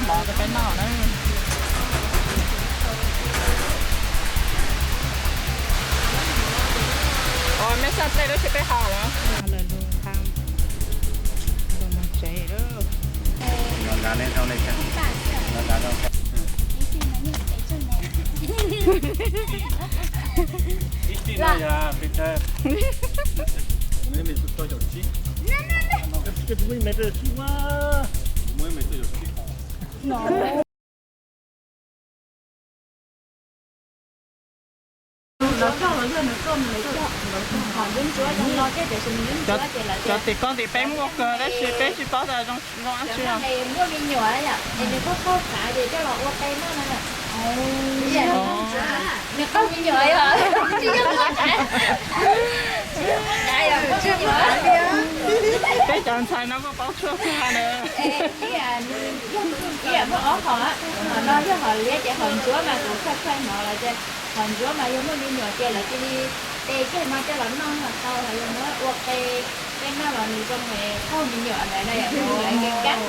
Los rau peb noj na. Ua mej xaj dlej lub tsis peb haus los? Lawv lug nqa, lug moog tsev lawm. Cov tim koj tim peb muaj kawg tab sis peb tsis paub tas zoo zoo dab tsi. Muaj me nyuam yom, es nws qaug qaug qav ces coj los ua qe noj na. Nws qaug me nyuam yom, tsis yog qaug qav. Peb cov ntxhais no kuj paub tshuaj kawg na. Ib yam muaj ob hom, hom no yog hom liab ces hom ntsuab mas kuv txhaj txhaj hnov lawv tias hom ntsuab mas yog muaj me nyuam ces lawv cia li de kiag no coj los noj tau, los yog muab ua qe, qe noj los nws zoo qaug me nyuam ntawd na, yog me nyuam kev kab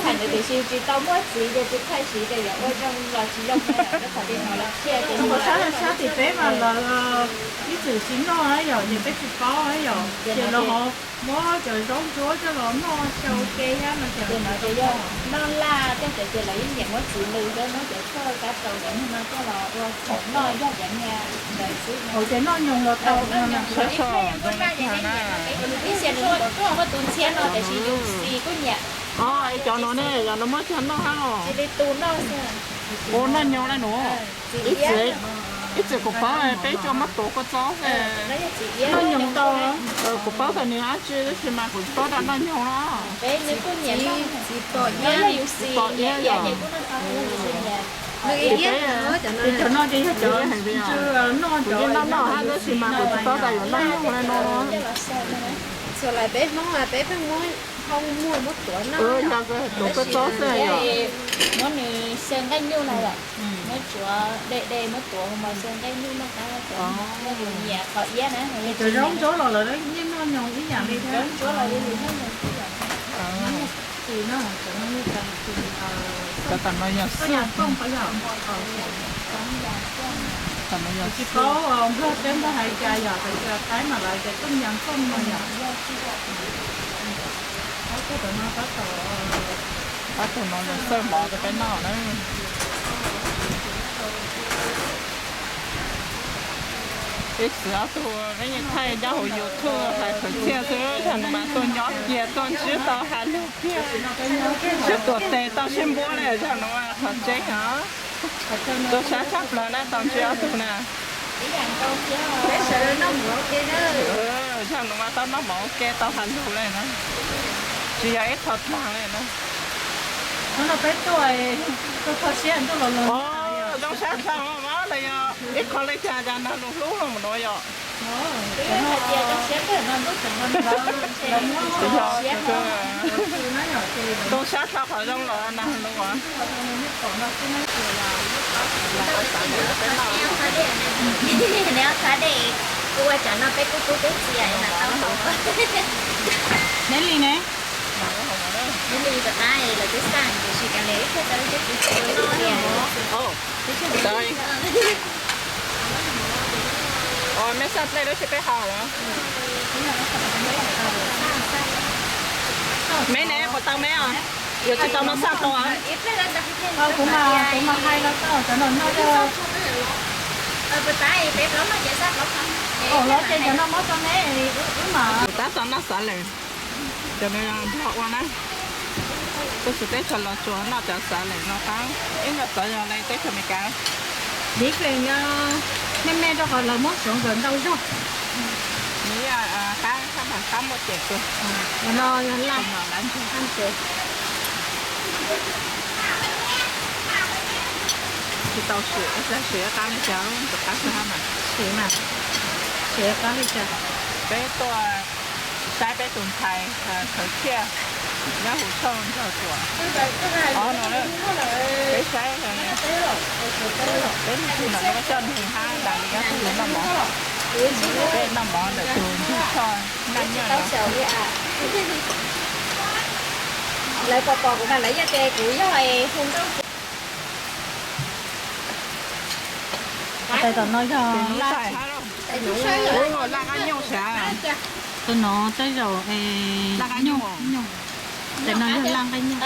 hais ntawd tiam sis tsis tau muaj txiv ces tsis txhaj siv tias yuav ua zoo los tsis zoo na, rau qhov tias hnov lawv qhia ces sab tim peb mas lawv ib txwm tsis noj na yom, ces peb tsis paub na yom, ces lawv ho muab cov zaub ntsuab coj los noj xyaw ke thiab no ces noj laj tej ntawd ces lawv yeej nyiam muab txiv lws thiab muab cov tshuaj kab rau cov niag no coj los ua khoom noj yog cov niag ntawd xwb. Hauv ces noj nyoos los tau no na. Ib txhia muaj tus ntxhiab no tiam sis yus xis kuj nyiam. Cov no ne, cov no muab coj noj hab os. Ua noj nyoos na nus. Ib txwm, ib txwm kuv paub peb tsuas muab tuav kua txob xwb. Noj nyoos tau. Kuv paub tias nws dab tsi tab sis mas kuv tsis paub tias noj nyoos no. Tsis pom iab yom. Ces cov no ces yog cov noj, cov noj noj hab tab sis mas kuv tsis paub tias yuav noj nyoos li no. Txhua lais peb Hmoob mas peb pheej muab hau muag muab tuav noj. Yog tuav kua txob xwb yom. Muab nws xyaw nqaij nyuj na yom. Muab tsuav de de muab tuav mus xyaw nqaij nyuj noj qab, nyiam qhov iab na. Cov zaub ntsuab los lawv yeej noj nyoos ib yam li thiab. Zaub ntsuab los yeej noj nyoos ib yam. Cov tam no yog xwb. Tsis paub Nplog teb Nplog hais cas yom, tab sis Thaib mas lawv tias tooj yas nkooj no yom. Tab tom no xawb mov rau peb noj na. Ib txwm ob tug peb yeej thaij nyob hauv YouTube hais khaws txhiaj xwb, yog nws mas tuaj nyob kiag tuaj ntsib tau has lug kiag, sib tuam tes tau sib npuab li, yog nws mas qhov tseeb os. Zoo sab tshaj plaws na tau ntsib ob tug na. Yog nws mas tau noj mov ua ke tau has lug li na, tsis yog ib qho dlaag li na. Zoo sab tshaj los yog ib qho li cas, cas nag lug hlub los mus no yom. Zoo sab tshaj qhov zoo los nag lug. Neb ob sab dej, kuv ua tsam no peb kub kub peb txias na tau. Neb li ne? Neb li rov qab lawv twb xaj tiam sis kav liam ib pliag tau ib tug kwv tij noj. Meb xaj dlej lub tsis peb haus los? Meb ne, puas tau meb os? Yog tsis tau no xaj tau os. Kuv mas, kuv mas hais los tau cov no no. Kuv tab tom noj xav lwm, cov no yog Nplog ua na. Tub txug teb chaws Los Tsuas noj cov xav lwm no qab, ib nyuag xav yog li teb chaws Amelikas. Div plees no, me me rau qhov lawv muab suav nkawd ntau zog. Nws yog qab, qab mas qab muaj cem kawg. No yog laj, tsis tau sim, sim qab li cas, tus qab xwb hab mas. Sim mas, sim qab li cas. Peb tuaj saib peb tus ntxhais khaws txhiaj nyob huv tshooj Nplog Tsuas. Ob no, peb saib, peb mus txug ntawm lub coj nws hab nram li nyob tug noj mov, peb noj mov ntawm tus ntug tshooj naj nyiaj no. Lawv pom pom kuv mas lawv yeej tias kuv yog hu nkauj. Tais tom no yog laj, tus no tej zaum nyuj, tais no yog laj nqaij nyuj.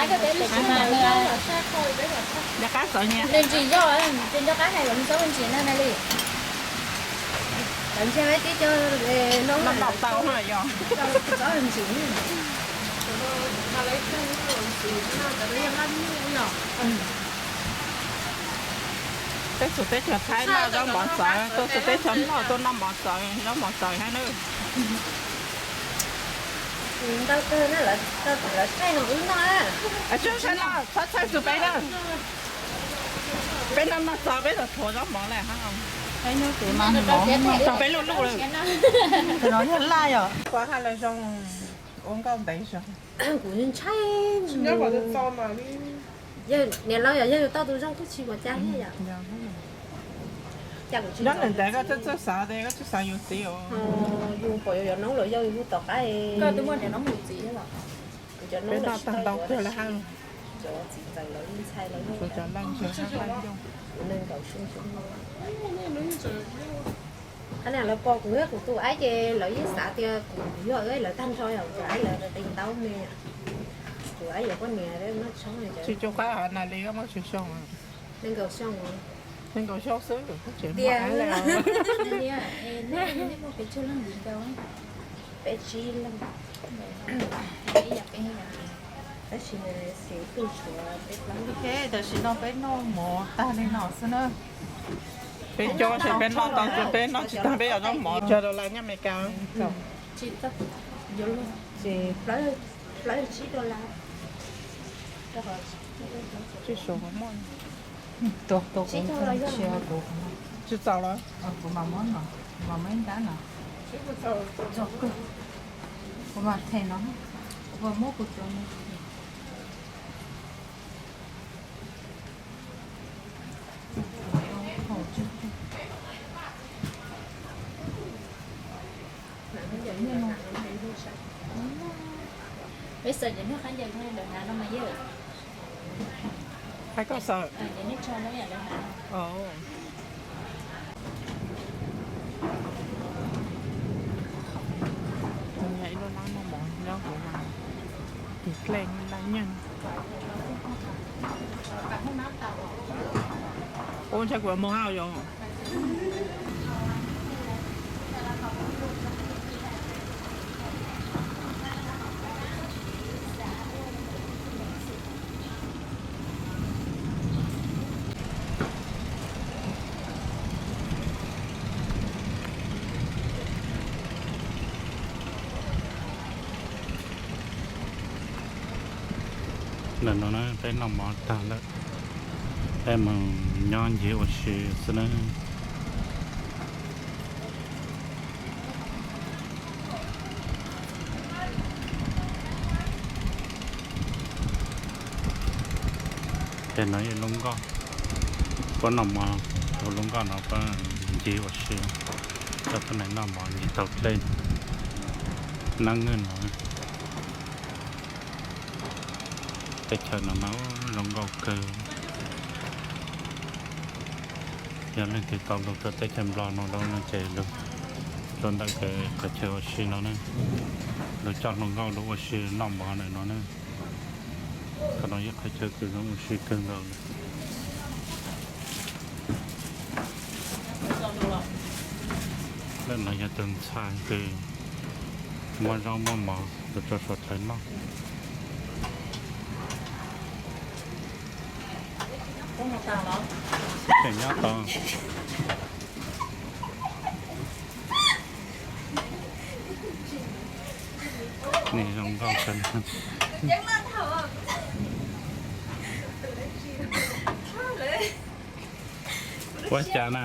Ntsis yog, nco qab hais los txob ntsis na li. Lawv ntsia tib co no tau txob ntsis. Peb txhua teb chaws Thaib noj zaub mov txawv, tuaj txhua teb chaws Nplog tuaj noj mov txawv, zaub mov txawv hab na. Ntau kawg na, lawv thaij no wb noj. Txhob txhawj xwb peb na. Peb noj noj txog peb tau thuav zaub mov lawm hab. Txog peb luj luj lawm. Tus no yog laj yom. Kuv haj lawv zoo ua nkauj ntev zog. Kuv ntshai nyob kom tau mas li. Niam laus yog yog yus tau tus zoo kuj tsis ua cas thiab yom. Nyob ntev ntev koj txawj txawj xav tias koj tsis xav yuav txiv os. Yus pom yus yuav noob los yog yus hu tom qab. Koj twb muaj niam noob mus txiv thiab los? Peb noj tag ntau kawg lawm hab. Cov txiv ntxawm lawv ntxhais lawv, kuv cov leej ntxhais hab leej ncauj, nees nkaum xyoo xyoo. Qhov niam lawv pom kuv thiab kuv tus aib ces lawv yeej xav tias kuv yog lawv tag nrho yom, kuv aib lawv qis ntaub me. Kuv aib yuav poj niam noj tshoob. Tsis cuj qab hov na li koj muaj tsawg xyoo? Nees nkaum xyoo. Nees nkaum xyoo xwb tseem muaj aib lawm. Peb tsib leeg. Tab sis xev twg tshuav peb plaub. Ok, tam sim no peb noj mov tag li no xwb na. Peb coob ces peb noj tau, peb noj tsis tag peb yuav noj mov. Tsawg dollar nyob Amelikas? Ces plaub, plaub tsib dollar. Tsib saud muaj. Tus, tus kuv ntsia kuv. Tsis txaus los? Kuv mam muab no, kuv mam muab ib nrab no. Kuv mam them no, kuv mam muab kuv cov no. Peb xaws cov niag qab ncaws lawv hnav no mas yawg. Hais koj xaws. Cov niag tsho no yam lawv hnav. Ib lub lab noj mov nyob kuv mas tis dlej laj nyeej. Ua ntshai kuv moog hab yom. Ntawm no na peb noj mov tag lawm, peb mus nyob ncig ua si xwb na. Ces no yog lub nkoj, puab noj mov rau lub nkoj no puab ncig ua si, coj tuab neeg noj mov ncig taug dlej, nab nwj no. Teb chaws no mas zoo nkauj kawg. Yog leej twg tau lug rau teb chaws Nplog no lawm no ces lug rau ntawm qhov chaw ua si no na, lug coj hluas nkauj lug ua si noj mov ntawm no na. Qhov no yog qhov chaw kws zoo ua si kawg nkaus li. Lawm no yog tus ntxhais kws muab zaub muab mov lug rau suav dlawg noj. Tseem nyob tod. Nws zoo nkauj kawg. Ua cas na?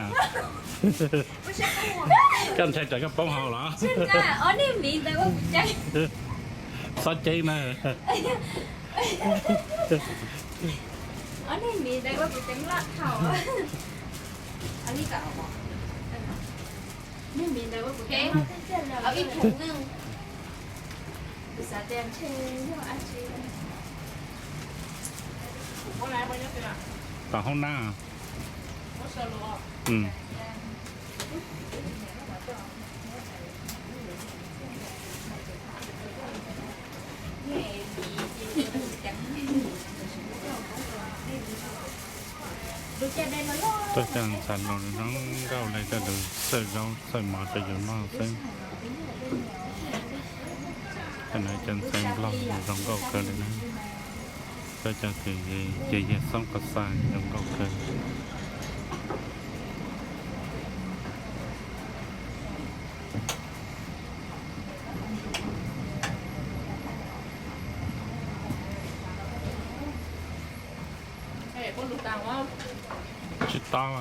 Koj ntshai tsam koj poob hau los? Txhob ceeb na. Tom hoob nab. Tuaj coj ntxhais los zoo nkauj li, coj lus txawj zaub txawj mov rau yus noj xwb. Cov no cov ntxhais Nplog zoo nkauj kawg li na. Tuaj coj ces yawg Xoob Qhov Xaj zoo nkauj kawg. Tsis tau.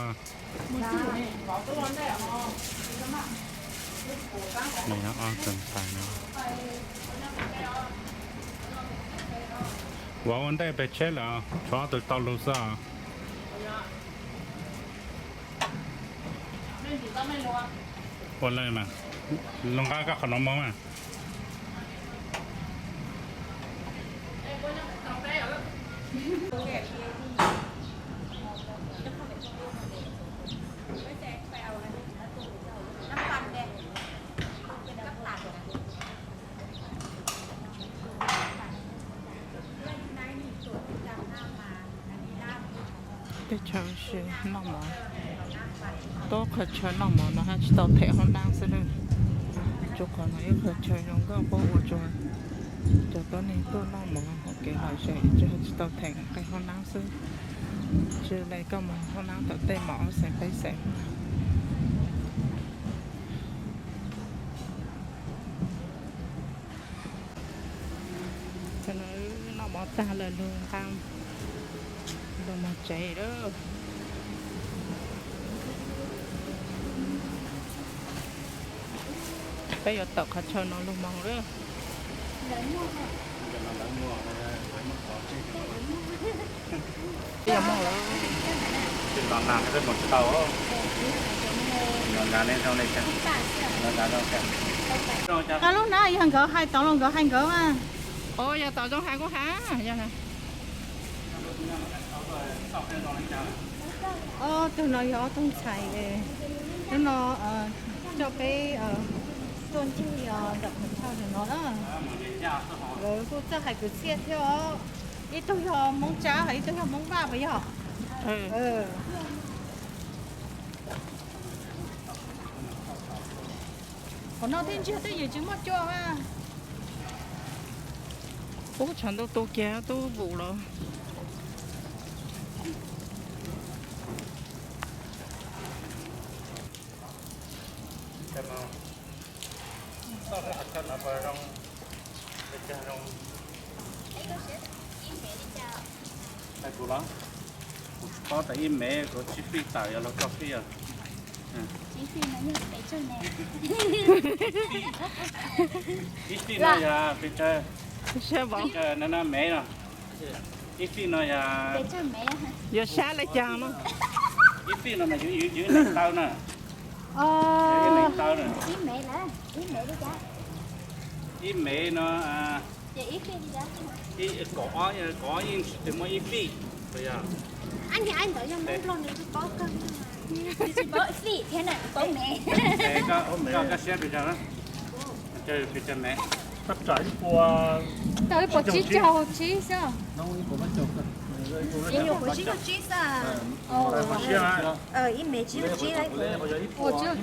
Nws yog ob tug ntxhais no. Vauv ua ntej pem tsheb lawm, tshuav ob tug tau lus xwb os. Ua li mas, luag nqa koj qhov no mus mas. Teb chaws noj mov, tau qhov chaw noj mov no haj tsis tau them hoob nab xwb na. Tsuas qhov no ib qhov chaw zoo nkauj qub ua rau cov tuab neeg tuaj noj mov hauv kev lom zem, tsuas haj tsis tau them nqe hoob nab xwb. Tsis li koj mus hoob nab tom tej mos ob xees peb xees. Thaum no noj mov tag lawm lug nqa lug moog tsev lawm. Peb yuav tawm qhov chaw no lug moog lawm. Peb yuav moog lawm. Lub no yog nkawd hais tau los nkawd hais nkawd mas. Os, yog tau zoo hais kuj hais yog. Ob tug no yog ob tug ntxhais, lub no coj peb tuaj ncig ntawm qhov chaw no na. Lawv kuj txawj hais kwv txhiaj thiab os. Ib tug yog Hmoob Tsab, ib tug yog Hmoob Vaj puas yog? Qhov no tej ntsiag tej yus tsis muaj cua mas. Ub, tshav ntuj tu kiag twb vus lawm. Hais kuv los, kuv tsis paub tas ib mev, kuv tsib fij tawm yog luag rau fij os. Ib fij no yog pes tsawg? Ib fij no yog pes tsawg? Pes tsawg no no mev no. Ib fij no yog, yuav sab li cas no? Ib fij no mas yus, yus ib leeg taw na. Ib leeg taw na. Ib mev no, kaum ob, kaum ob yeej tsis muaj ib fij. Koj siab pes tsawg? Pes tsawg mev? Tau ib puas tsib caug tsib xwb. Ib mev tsib caug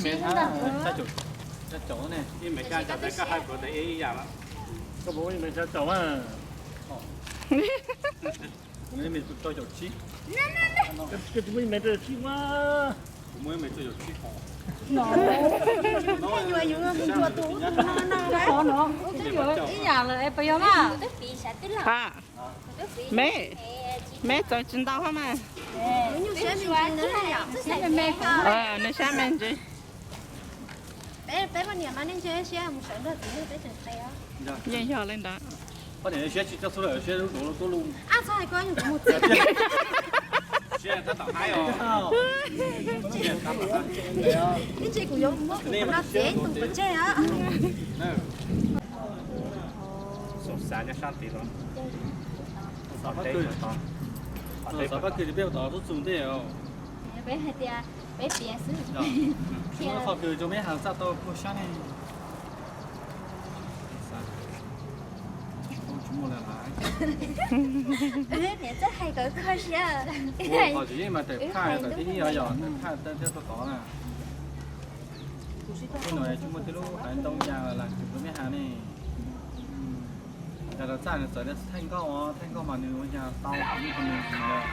tsib xwb ntag. Ib mev xya caum peb, koj hais kuv tes ib yam lawm. Koj puas muaj ib mev xya caum a? Kuv muaj ib mev rau caum tsib. Koj tsis muaj ib mev rau caum tsib mas. Kuv muaj ib mev rau caum tsib hov. Ib yam lawm es puas yog mas? Mev, mev txawv tsis ntau hab mas. Nws sab me ntsis. Yeej yog li ntawd. Xav nyob sab tid los, teb tod. Xav pab kws peb ua tod tub txug ntej os. Peb hais tias peb piav xwb. Qhov kws rua meb has txaj tau puag sab ne. Tsis muaj lawm. Niam txawj hais kom kho siab. Ua qhov tsis yeej mas tawm phaj tawm thib ib os yom, tawm phaj tawm thiab tau tod na. Tib no tsis muaj tej lub haiv ntoo yas los tsis muaj meb has ne. Yog los txaj nws txawm thaij nkauj os, thaij nkauj mas nws ua yas tau ib qho nws ntsis lawm.